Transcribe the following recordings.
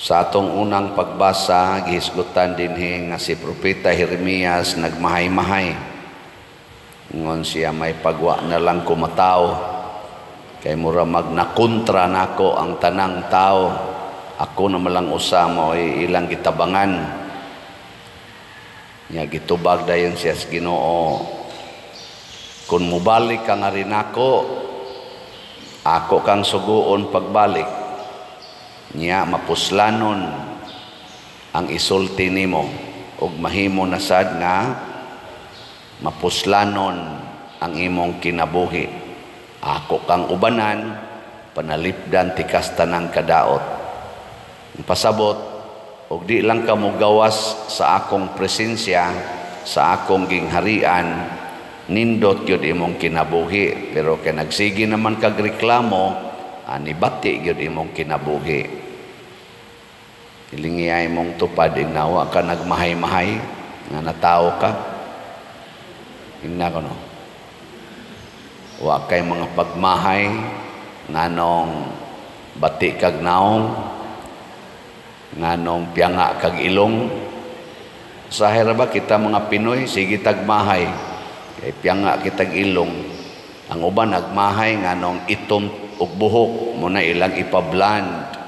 Sa atong unang pagbasa, gihisgutan dinhi nga si Propeta Jeremias nagmahay-mahay. Ingon siya, "May pagwa na lang ko matawo. Kay mura magnakontra nako ang tanang tao. Ako na malang usa mao'y ilang gitabangan." Nya gitubag dayon siya sa Ginoo, "Kung mubalik ka nga rin ako, ako kang suguon pagbalik. Nya mapuslanon ang isulti nimo ug mahimo na sad nga mapuslanon ang imong kinabuhi. Ako kang ubanan, panalipdan tikas tanang kadaot." Ang pasabot, og di lang ka mogawas sa akong presensya, sa akong gingharian, nindot gyud imong kinabuhi. Pero kay nagsige naman kag reklamo, ani bati gyud imong kinabuhi. Hilingiyay mong tupad, inawa ka nagmahay-mahay nga natawo ka. Ingna ko, no? Wa kay mga pagmahay nganong bati kag naong, nganong piyanga kag ilong. Usahay ra ba kita mga Pinoy, sige tagmahay kay piyanga kitag ilong. Ang uban nagmahay nganong itom og buhok mo na ilang ipa-blonde.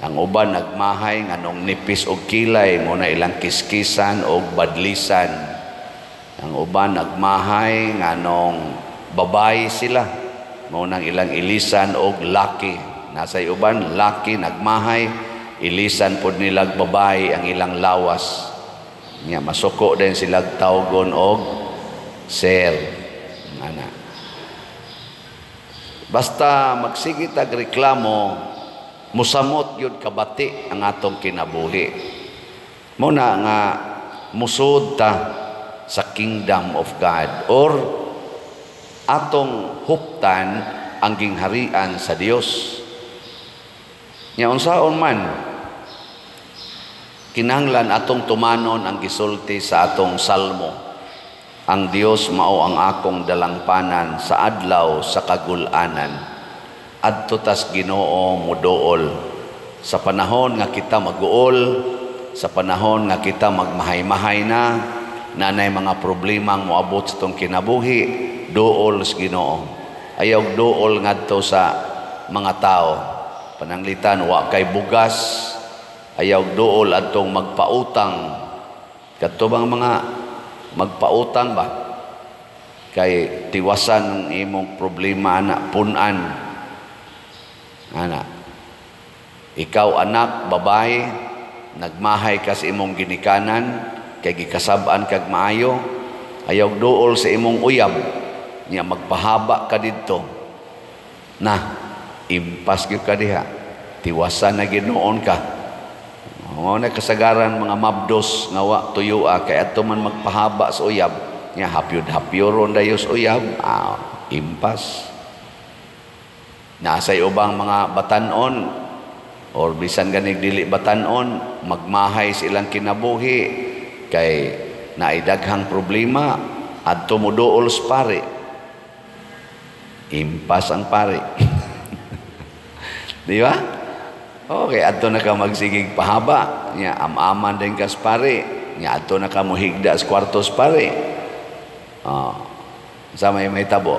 Ang uban nagmahay nganong nipis og kilay mo na ilang kiskisan og badlisan. Ang uban nagmahay nganong babae sila mo nang ilang ilisan og laki. Nasa uban laki nagmahay, ilisan pod nilag babae ang ilang lawas. Nya masuko din sila tawgon og sir. Ana. Basta magsige tag reklamo, musamot gyud kabati ang atong kinabuhi. Mo na nga musud ta sa kingdom of God or atong huptan ang gingharian sa Dios. Nya unsaon man, kinahanglan atong tumanon ang gisulti sa atong salmo. "Ang Dios mao ang akong dalangpanan sa adlaw sa kagul-anan. Adto tas Ginoo muduol." Sa panahon nga kita maguol, sa panahon nga kita magmahay-mahay na, nanay mga problemang moabot sa atong kinabuhi, duol sa Ginoo. Ayaw duol ngadto sa mga tao. Pananglitan wa kay bugas, ayaw duol adtong magpautang. Kadto bang mga magpautang ba? Kay tiwasan ang imong problema ana, punan. Ana. Ikaw anak, babae, nagmahay ka sa imong ginikanan, kay gikasab-an kag maayo, ayaw duol sa imong uyab, niya magpahaba ka didto. Na, impas gyud ka diha. Tiwasan na Ginoon ka. Mao na kasagaran mga mabdos nga wa tuyua kay adto man magpahaba sa uyab, nya hapyod-hapyoron dayon sa uyab, impas. Nasay ubang mga batanon or bisan ganig dili batanon, magmahay sa ilang kinabuhi kay naay daghang problema, adto mo duol sa pare. Impas ang pare. Di ba? Okay, adto na ka magsigig pahaba, nya am-aman din ka sa pare, nya adto na ka mohigda sa kwarto sa pare. Oh, sa may tabo.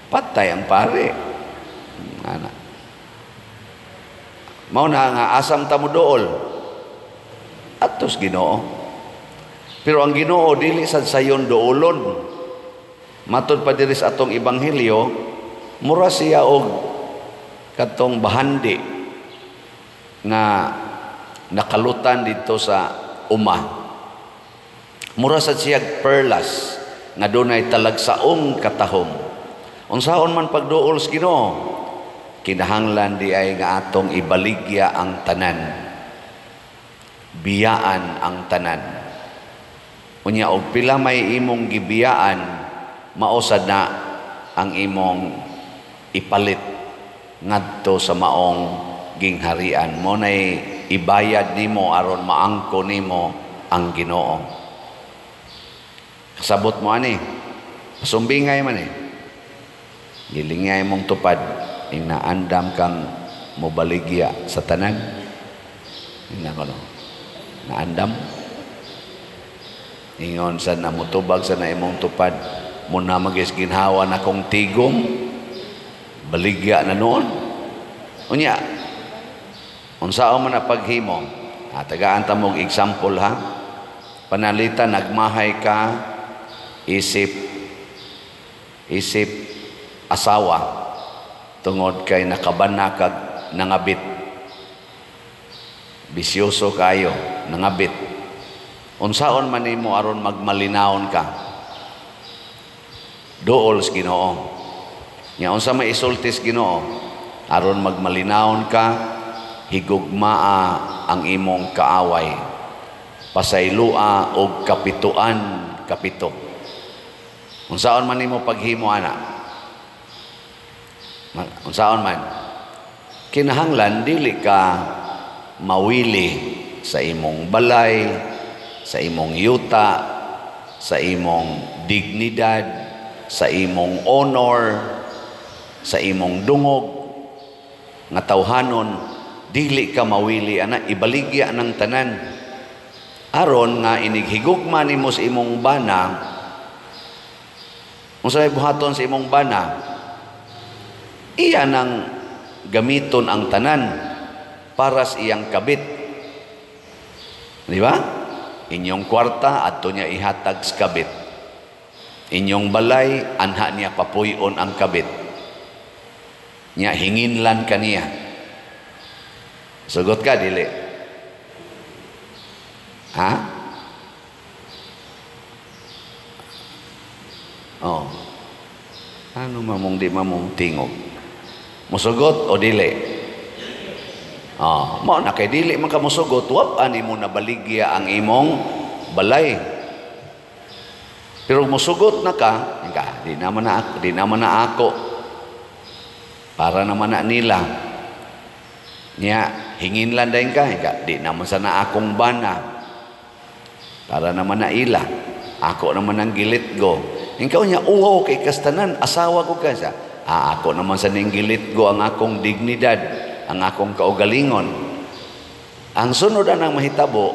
Patay ang pare. Ana. Mao na nga asam ta mo dool. Atos Ginoo. Pero ang Ginoo dili sad sayon doolon. Matod pa diri sa atong ebanghelyo, mura siya og katong bahandi nga nakalutan dito sa uma. Mura sad siya perlas nga dunay talagsaong katahom. Unsaon man pagduol sa Ginoo, kinahanglan di ay nga atong ibaligya ang tanan. Biyaan ang tanan. Unya og pila may imong gibiyaan, mausad na ang imong ipalit ngadto sa maong gingharian. Mo nay ibayad nimo aron maangko nimo ang Ginoo. Kasabot mo ani. Pasumbingay man eh. Gilingay mong tupad, inaandam kang Mobaligya sa tanan. Ina ko, no? Naandam. Ingon sa na mutubag sa na imong tupad, muna magis ginhawa na kong tigom, baligya na noon. Unya, unsaon man na paghimo? Ah, tagaan ta mog example, ha. Panalitan nagmahay ka isip isip asawa tungod kay nakabana kag nangabit. Bisyoso kayo, nangabit. Unsaon man nimo aron magmalinawon ka? Duol sa Ginoo. Nya unsa may isulti sa Ginoo? Aron magmalinawon ka, higugmaa ang imong kaaway. Pasaylua og kapituan kapito. Unsaon man nimo paghimo ana? Unsaon man? Kinahanglan dili ka mawili sa imong balay, sa imong yuta, sa imong dignidad, sa imong honor, sa imong dungog nga tawhanon, dili ka mawili ana, ibaligya ng tanan. Aron nga inighigugma nimo sa imong bana, unsa may buhaton sa imong bana? Iya nang gamiton ang tanan para sa iyang kabit. Di ba? Inyong kwarta adto niya ihatag sa kabit. Inyong balay, anha niya papuy-on ang kabit. Nya hinginlan kaniya. Sugot ka dili? Ha? Oh. Ano mamong di mamong tingog? Musugot o dili? Oh, mao na kay dili man ka musugot, wap ani mo nabaligya ang imong balay. Pero musugot na ka, ka, di naman na ako, di naman na ako. Para naman na nila. Nya hinginlan dayon ka, ka, di naman sana akong bana. Para naman na ila. Ako naman ang gilit go. Ikaw niya, uwaw kay kastanan, asawa ko ka siya. Ah, ako naman sa ning gilit go ang akong dignidad, ang akong kaugalingon. Ang sunod anang mahitabo,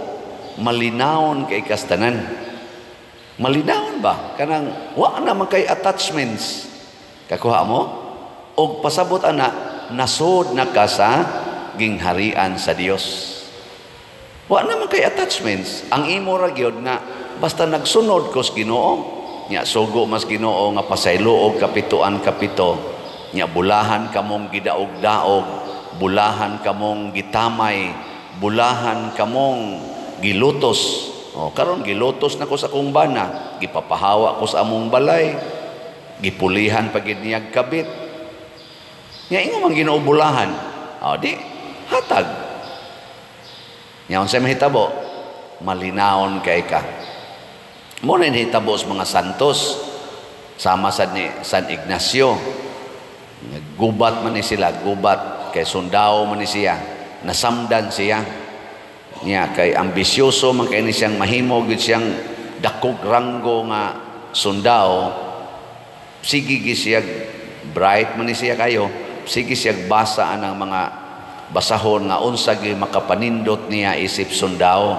malinawon kay kastanan. Malinawon ba? Kanang wa naman kay attachments. Kakuha mo? Og pasabot ana, nasod na ka sa gingharian sa Dios. Wa naman kay attachments. Ang imo ra gyud nga basta nagsunod ko sa Ginoo, nya sugo mas Ginoo nga pasaylo og kapituan kapito, nya bulahan kamong gidaog-daog, bulahan kamong gitamay, bulahan kamong gilutos. O karon gilutos na ko sa akong bana, gipapahawa ko sa among balay, gipulihan pa gid niyag kabit. Nya ingon man Ginoo bulahan. O di hatag. Nya unsay mahitabo? Malinawon kay ka. Mo na nahitabo sa mga santos, sama sa ni San Ignacio. Gubat man ni sila, gubat kay sundao man ni siya, nasamdan siya. Nya kay ambisyoso man kay ni siyang mahimo gyud siyang dakog ranggo nga sundao. Sige gyud siya, bright man ni siya kayo, sige siya basa anang mga basahon nga unsa gyud makapanindot niya isip sundao.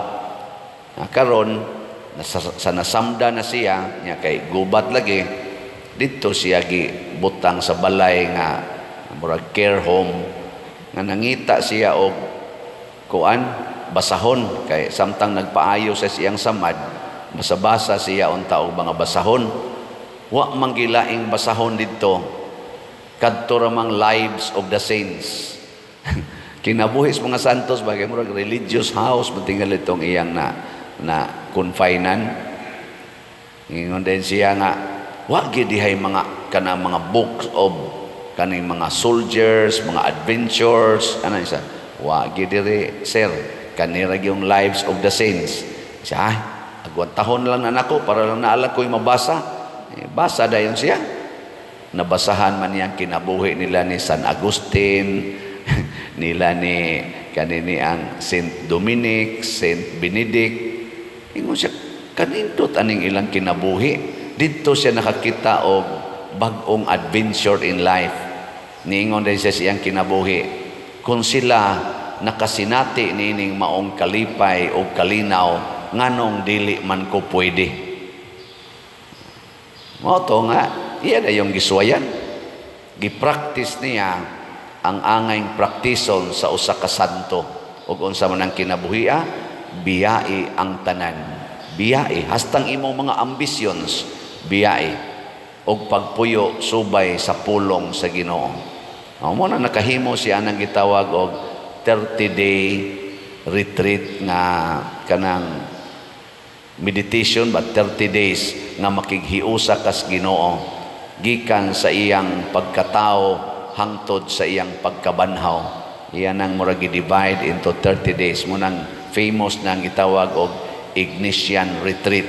Na karon sa nasamda na siya, nya kay gubat lagi, didto siya gibutang sa balay nga murag care home, nga nangita siya og kuan basahon kay samtang nagpaayo sa siyang samad, basa-basa siya unta og mga basahon. Wa man gilaing basahon didto, kadto ra mang Lives of the Saints. Kinabuhi sa mga santos bagay murag religious house matingal itong iyang na na confinan. Ingon din siya nga wa gyud dihay mga kana mga books of kaning mga soldiers, mga adventures, ana siya. Wa gyud diri, sir, kanira gyung Lives of the Saints. Siya, ay, agwan tahon lang na nako para lang naala ko'y mabasa. Eh, basa dayon siya. Nabasahan man niyang kinabuhi nila ni San Agustin, nila ni kanini ang Saint Dominic, Saint Benedict. Ingon siya, kanindot aning ilang kinabuhi. Didto siya nakakita og bag-ong adventure in life. Niingon din siya siyang kinabuhi. Kung sila nakasinati niining maong kalipay o kalinaw, nganong dili man ko pwede? Mao to nga iya na yung gisuwayan. Gipractice niya ang angayng praktison sa usa ka santo. Ug unsa man ang kinabuhia, biyai ang tanan. Biyai hastang imong mga ambitions, biyai og pagpuyo subay sa pulong sa Ginoo. Mao na nakahimo siya anang gitawag og 30-day retreat nga kanang meditation ba, 30 days nga makighiusa kas Ginoo gikan sa iyang pagkatao hangtod sa iyang pagkabanhaw. Iyan ang murag gi-divide into 30 days mo nang famous nang gitawag og Ignatian Retreat.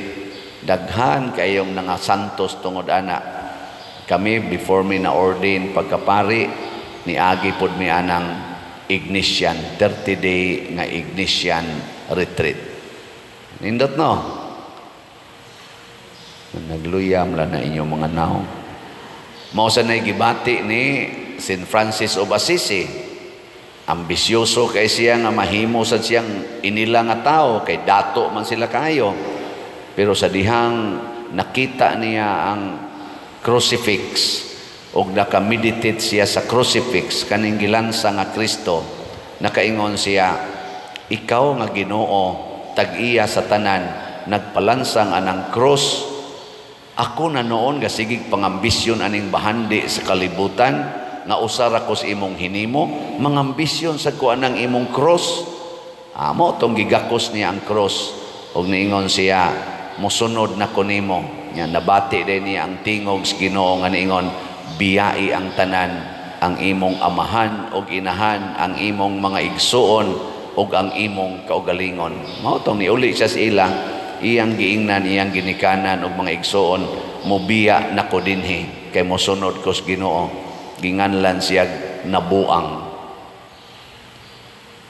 Daghan kayong nga santos tungod ana. Kami, before mi na ordain pagkapari, niagi pod mi anang Ignatian 30 day nga Ignatian Retreat. Nindot, no? Nagluyam lang na inyong mga naong. Mao sa nay gibati ni St. Francis of Assisi. Ambisyoso kay siya nga mahimo sad siyang inila nga tao kay dato man sila kayo. Pero sa dihang nakita niya ang crucifix og naka-meditate siya sa crucifix kaning gilansa nga Kristo, nakaingon siya, "Ikaw nga Ginoo, tag-iya sa tanan, nagpalansang anang cross. Ako na noon ga sigig pangambisyon aning bahandi sa kalibutan nga usara ko sa imong hinimo, mangambisyon sa ko anang imong cross." Amo tong gigakos niya ang cross ug niingon siya, "Mosunod na ko nimo." Nya nabati din niya ang tingog sa Ginoo nga niingon, "Biyai ang tanan, ang imong amahan ug inahan, ang imong mga igsuon ug ang imong kaugalingon." Mao tong niuli siya sa ila, iyang giingnan iyang ginikanan ug mga igsuon, "Mobiya nako dinhi kay mosunod ko sa Ginoo." Ginganlan siya nabuang.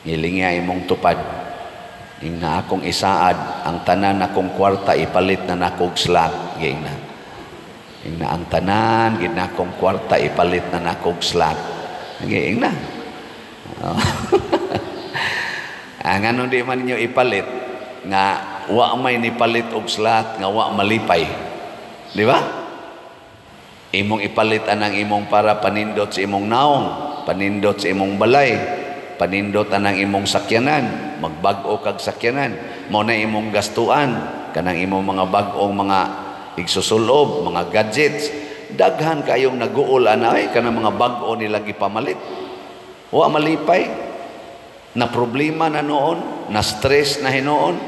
Ngilingi imong tupad. Ingna, "Akong isaad ang tanan akong kwarta, ipalit na nakog slot." Giingna. Ingna, "Ang tanan gid nakong kwarta, ipalit na nakog slot." Giingna. Oh. Ang anong di man ninyo ipalit nga wa may nipalit og slot nga wa malipay? Di ba? Imong ipalit anang imong para panindot sa imong naong, panindot sa imong balay, panindot anang imong sakyanan, magbag-o kag sakyanan, mao na imong gastuan, kanang imong mga bag-ong mga igsusulob, mga gadgets. Daghan kayong naguol anay kanang mga bag-o nila gipamalit. Wa malipay. Na problema na noon, na stress na hinuon.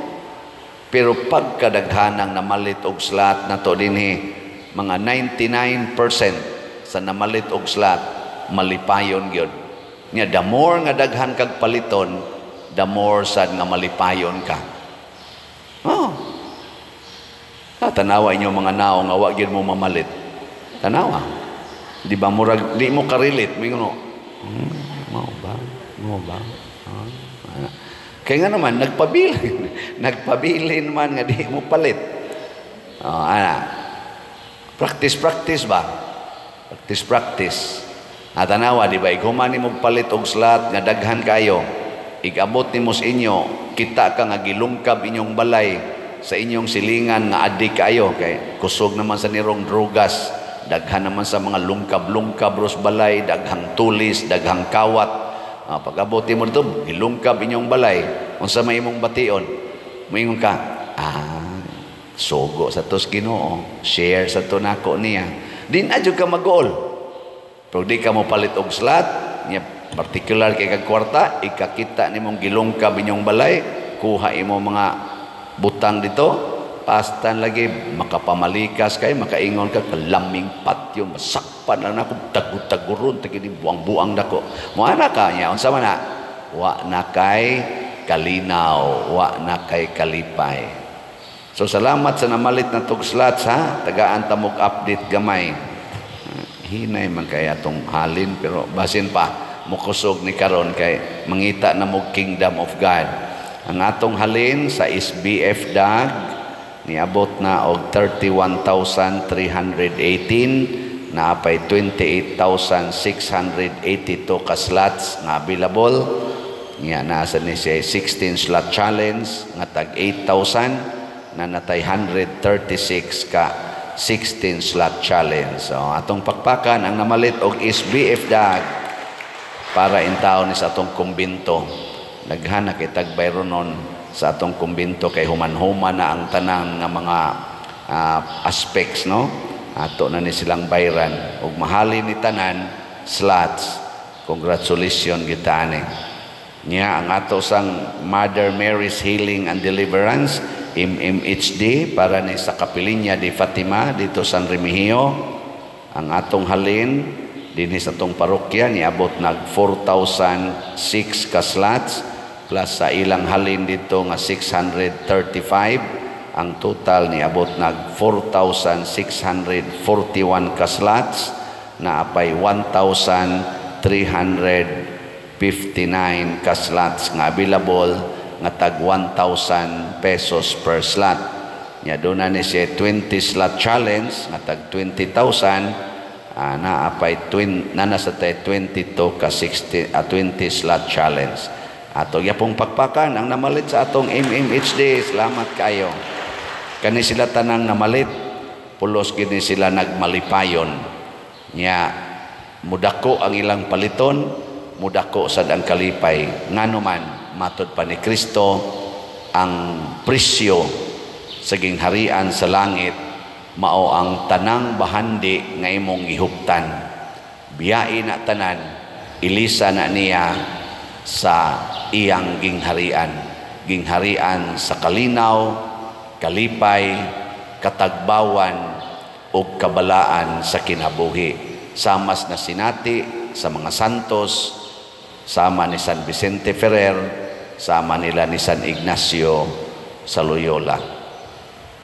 Pero pagkadaghanang namalit og slot na to dinhi, mga 99% sa namalit og slot malipayon gyud. Nya the more nga daghan kag paliton, the more sad nga malipayon ka. Oh. Ah, tanawa inyo mga naong nga wa gyud mo mamalit. Tanawa. Di ba murag di mo ka-relate, mingon, "Mao ba? Mao ba?" Ah. Kaya nga naman nagpabilin, nagpabilin man nga di mo palit. Oh, ana. Practice, practice ba? Practice, practice. At tanawa, di ba, ighuman nimo palit og slot nga daghan kayo, igabot nimo sa inyo, kita ka nga gilungkab inyong balay sa inyong silingan nga adik kayo, kay kusog naman sa nirong drugas, daghan naman sa mga lungkab-lungkab ros balay, daghang tulis, daghang kawat. Pag-abot mo dito, gilungkab inyong balay, unsa may imong bation? Moingon ka, "Ah, sugo sa tos Ginoo, share sa to nako niya." Di na jud ka mag-goal. Pero di ka mo palit og slot, niya particular kay kag kwarta, ikakita nimong gilungkab inyong balay, kuha imo mga butang dito, pastan lagi makapamalikas kay makaingon ka, "Kalaming patyo, masakpan lang nako, tagud-taguron tagi ni buang-buang dako." Mo ana ka niya, unsa man na? Wa na kay kalinaw, wa na kay kalipay. So salamat sa namalit na tog slots ha, tagaan ta mog update gamay. Hinay man kaya tong halin pero basin pa mukusog ni karon kay mangita na mo Kingdom of God. Ang atong halin sa SBF DAG niabot na og 31,318. Naapay 28,682 ka slots nga available. Nga nasa ni siya 16 slot challenge nga tag 8,000 na natay 136 ka 16 slot challenge. So atong pakpakan ang namalit og SBF dag para intaon ni sa atong kumbinto. Daghan na kitag bayronon sa atong kumbinto kay human-human na ang tanan nga mga aspects, no? Ato na ni silang bayran ug mahali ni tanan slots. Congratulations kita ani. Niya ang ato sang Mother Mary's Healing and Deliverance, MMHD, para ni sa Kapilinya di Fatima dito San Remigio. Ang atong halin dinhi sa atong parokya niabot nag 4,006 ka slots plus sa ilang halin dito nga 635. Ang total niabot nag 4,641 ka slots na apay 1,359 ka slots nga available nga tag 1,000 pesos per slot. Nya doon na ni siya 20 slot challenge nga tag 20,000, na apay twin, na nasa tay 22 ka 60, 20 slot challenge. Ato gyapong pakpakan ang namalit sa atong MMHD. Salamat kayo. Kani sila tanang namalit, pulos gini sila nagmalipayon. Nya mudako ang ilang paliton, mudako sad ang kalipay. Ngano man, matod pa ni Kristo, ang presyo sa gingharian sa langit mao ang tanang bahandi nga imong gihuptan. Biyai na tanan, ilisa na niya sa iyang gingharian. Gingharian sa kalinaw, kalipay, katagbawan ug kabalaan sa kinabuhi. Samas na sinati sa mga santos, sama ni San Vicente Ferrer, sama nila ni San Ignacio sa Loyola.